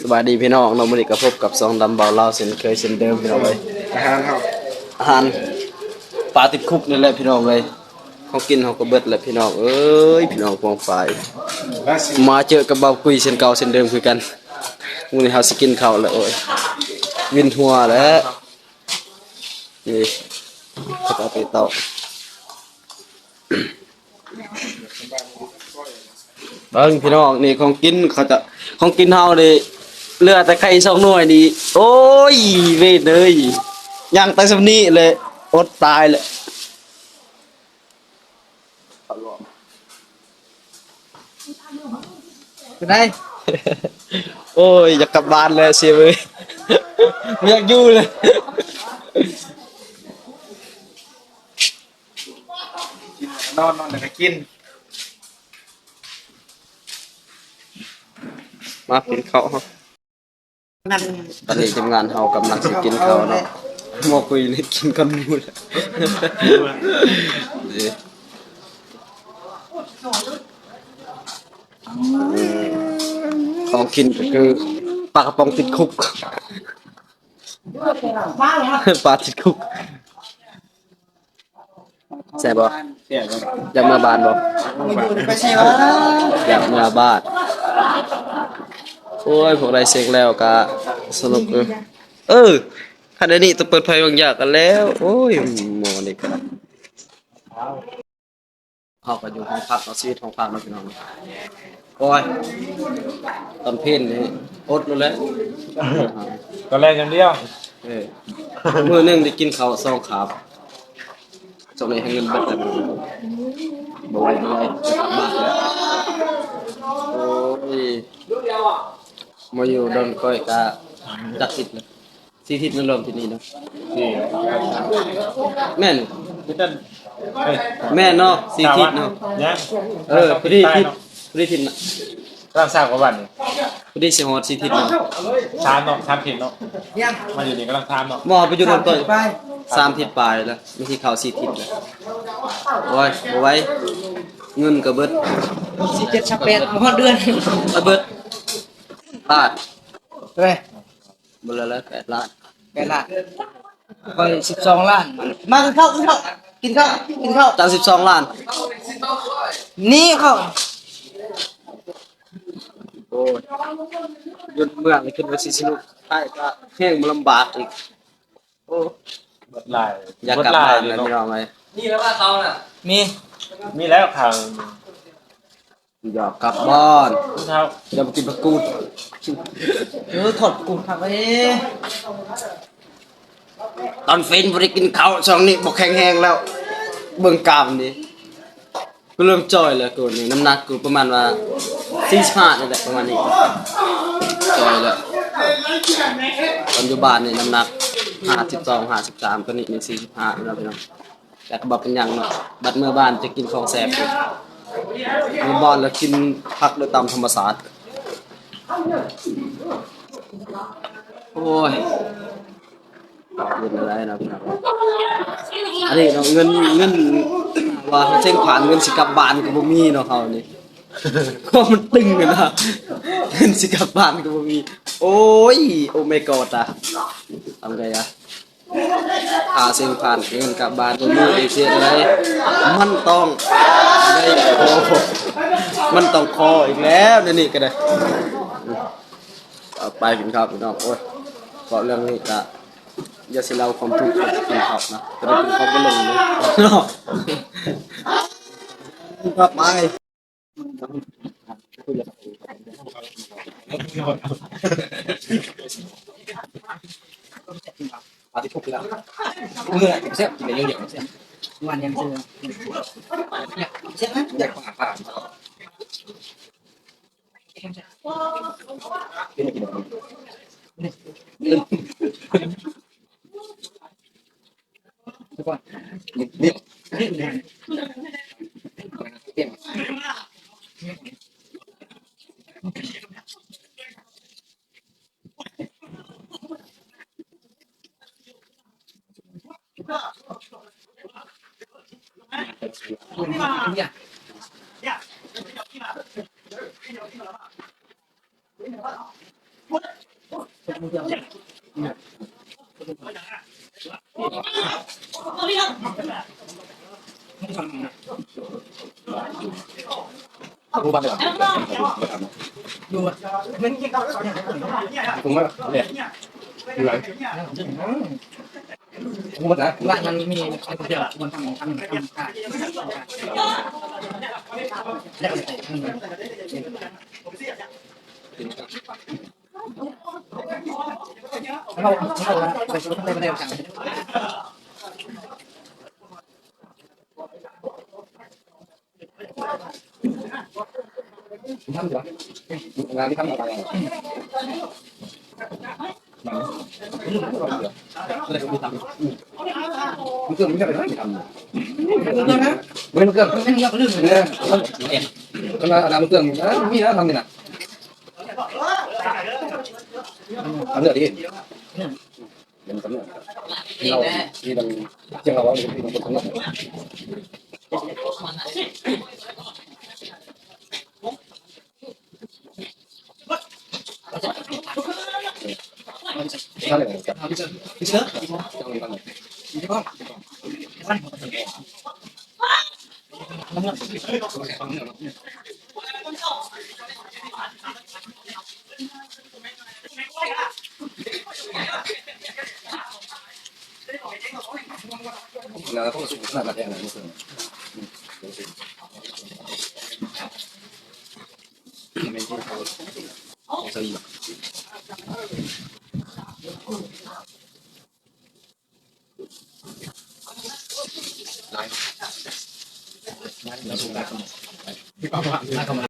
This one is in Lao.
ສະບາຍດີພີ່ນ້ອງເນາະ, ມື້ນີ້ກໍພົບກັບຊ່ອງດຳບ່າວລາວເຊັ່ນເຄີຍເຊັ່ນເດີມພີ່ນ້ອງເອີຍ. ອາຫານເຮົາ ອາຫານປາຕິດຄຸກນີ້ແຫຼະພີ່ນ້ອງເອີຍ. ຂອງກິນເຮົາກໍເບິດແລ້ວພີ່ນ້ອງເອີຍ, ພີ່ນ້ອງປ້ອງປາຍ. ມາເຈີກັບບ່າວກຸ້ຍເຊັ່ນເກົ່າເຊັ່ນເດີມຄືກັນ. ມື້ນີ້ເຮົາຊິກິນເຂົ້າແລ້ວ ໂອ້ຍ ວິນຫົວແລ້ວ. ນີ້ເຂົາເຈົ້າໄປເຕົາະ ເບິ່ງພີ່ນ້ອງ ນີ້ຂອງກິນເຂົາເຈົ້າ, ຂອງກິນເຮົານີ້ເຫຼືອແຕ່ໄຂ່ສອງໜ່ວຍນີ້. ໂອ້ຍ ເວນເອີຍ ຍ່າງໄປສ່ຳນີ້ແຫຼະ ອົດຕາຍແຫຼະ. ເປັນໃດ? ໂອ້ຍ ຢາກກັບບ້ານແລ້ວເຊຍເອີຍ, ບໍ່ຢາກຢູ່ເລີຍ. ນອນ ນອນແລ້ວກໍກິນ. ມາກິນເຂົ້າເຮົາ. ຕອນນີ້ທີມງານເຮົາກຳລັງຊິກິນເຂົ້າເນາະ, ໝໍກຸ້ຍນີ້ກິນກ່ອນໝູ່ແລ້ວ. ຂອງກິນກໍຄືປາກະປ໋ອງຕິດຄຸກ ປາຕິດຄຸກ. ແຊບບໍ່? ແຊບ. ຢາກເມືອບ້ານບໍ່? ໄປໃສວະ? ຢາກເມືອບ້ານ. ໂອ້ຍ ພວກໄດ້ເຊັກແລ້ວກະສະໜຸກ. ເອີ ຄັນອັນນີ້ຕ້ອງເປີດໄຟວາງຢາກັນແລ້ວ. ໂອ້ຍ ໝໍນີ້ກະ ເຮົາກໍຢູ່ຫ້ອງພັກເນາະ, ຊີວິດຫ້ອງພັກເນາະພີ່ນ້ອງ. ໂອ້ຍ ຕອນເພນນີ້ອົດໂລດແຫຼະ, ຕອນແລງຢ່າງດຽວ. ເອີ ມື້ໜຶ່ງໄດ້ກິນເຂົ້າສອງຄາບ. ຊ່ວງນີ້ໃຫ້ເງິນເບິດແລ້ວ, ບໍ່ໄຫວ ບໍ່ໄຫວ ຈະກັບບ້ານແລ້ວ. ໂອ້ຍ ມາຢູ່ດອນກ້ອຍກະຈັກທິດແລ້ວ. ສີ່ທິດແມ່ນລວມທີ່ນີ້ເນາະ. ແມ່ນ ແມ່ນເນາະ ສີ່ທິດເນາະ. ເອີ ພໍດີທິດ ພໍດີທິດນະ. ກຳລັງຊາວກວ່າວັນນີ້ ພໍດີຊິຮອດສີ່ທິດເນາະ. ສາມເນາະ ສາມທິດເນາະ. ມາຢູ່ນີ້ກຳລັງສາມເນາະ. ບໍ່ ໄປຢູ່ນຳຕົວ ສາມທິດປາຍແລ້ວ, ມັນຊິເຂົ້າສີ່ທິດແລ້ວ. ໂອ້ຍ ບໍ່ໄຫວ ເງິນກໍເບິດ. ສີ່ ເຈັດ ຊາວແປດ ຮອດເດືອນ ກໍເບິດ. ບາດ ເອີຍ ບໍ່ເລີຍ ແປດລ້ານ ແປດລ້ານ. ຂ້ອຍສິບສອງລ້ານ. ມາກິນເຂົ້າ ກິນເຂົ້າ ກິນເຂົ້າ ກິນເຂົ້າ. ເຈົ້າສິບສອງລ້ານ ນີ້ເຂົ້າ. ໂອ້ຍ ຢູ່ເມືອງນີ້ຄິດວ່າຊິສະໜຸກ, ໄທກໍແຮງມາລຳບາກອີກ. ໂອ້ ເບິດຫຼາຍ ຢາກກັບບ້ານແລ້ວພີ່ນ້ອງເອີຍ. ມີແລ້ວວ່າເຂົານະ ມີ ມີແລ້ວຂ້າງ ຢາກກັບບ້ານ. ເຈົ້າບໍ່ກິນຜັກກູດ? ເອີ ທອດກູດຄັກເດ້. ຕອນເປັນບໍ່ໄດ້ກິນເຂົ້າ, ຊ່ວງນີ້ບໍ່ແຂງແຮງແລ້ວ. ເບິ່ງກ້າມນີ້ ກູເລີ່ມຈ່ອຍແລ້ວ. ກູນີ້ນ້ຳໜັກກູປະມານວ່າສີ່ສິບຫ້ານີ້ແຫຼະ ປະມານນີ້ ຈ່ອຍແລ້ວ. ຕອນຢູ່ບ້ານນີ້ນ້ຳໜັກຫ້າສິບສອງ ຫ້າສິບສາມ, ຕອນນີ້ມີສີ່ສິບຫ້າແລ້ວພີ່ນ້ອງ. ແຕ່ກໍບໍ່ເປັນຫຍັງເນາະ, ບັດເມືອບ້ານຈະກິນຂອງແຊບ. ເມືອບ້ານແລ້ວກິນຜັກໂດຍຕາມທຳມະຊາດ. ໂອ້ຍ ເປັນໄດ້ນະພີ່ນ້ອງ. ອັນນີ້ເນາະ ເງິນ ເງິນ ວ່າເຮົາເສັງຜ່ານ ເງິນຊິກັບບ້ານກໍບໍ່ມີເນາະ ເຮົານີ້. ຄວາມມັນຕຶງນະ, ເງິນຊິກັບບ້ານກໍບໍ່ມີ. ໂອ້ຍ ໂອໄມກອດ ອະ ທຳໄງອະ. ຄ່າເສັງຜ່ານ ເງິນກັບບ້ານບໍ່ມີ ຊິເຮັດແນວໃດ? ມັນຕ້ອງໄດ້ຂໍ ມັນຕ້ອງຂໍອີກແລ້ວ ແນວນີ້ກໍໄດ້. ເອົາໄປກິນເຂົ້າພີ່ນ້ອງ. ໂອ້ຍ ເວົ້າເລື່ອງນີ້ກະຢ່າຊິເລົ່າຄວາມທຸກ ກິນເຂົ້ານະ, ຈະໄດ້ກິນເຂົ້າບໍ່ລົງເນາະ. ກັບໄປ. บ้านมันมีคนเดียว คนทำ ทำ ทำ ทำ แล้ว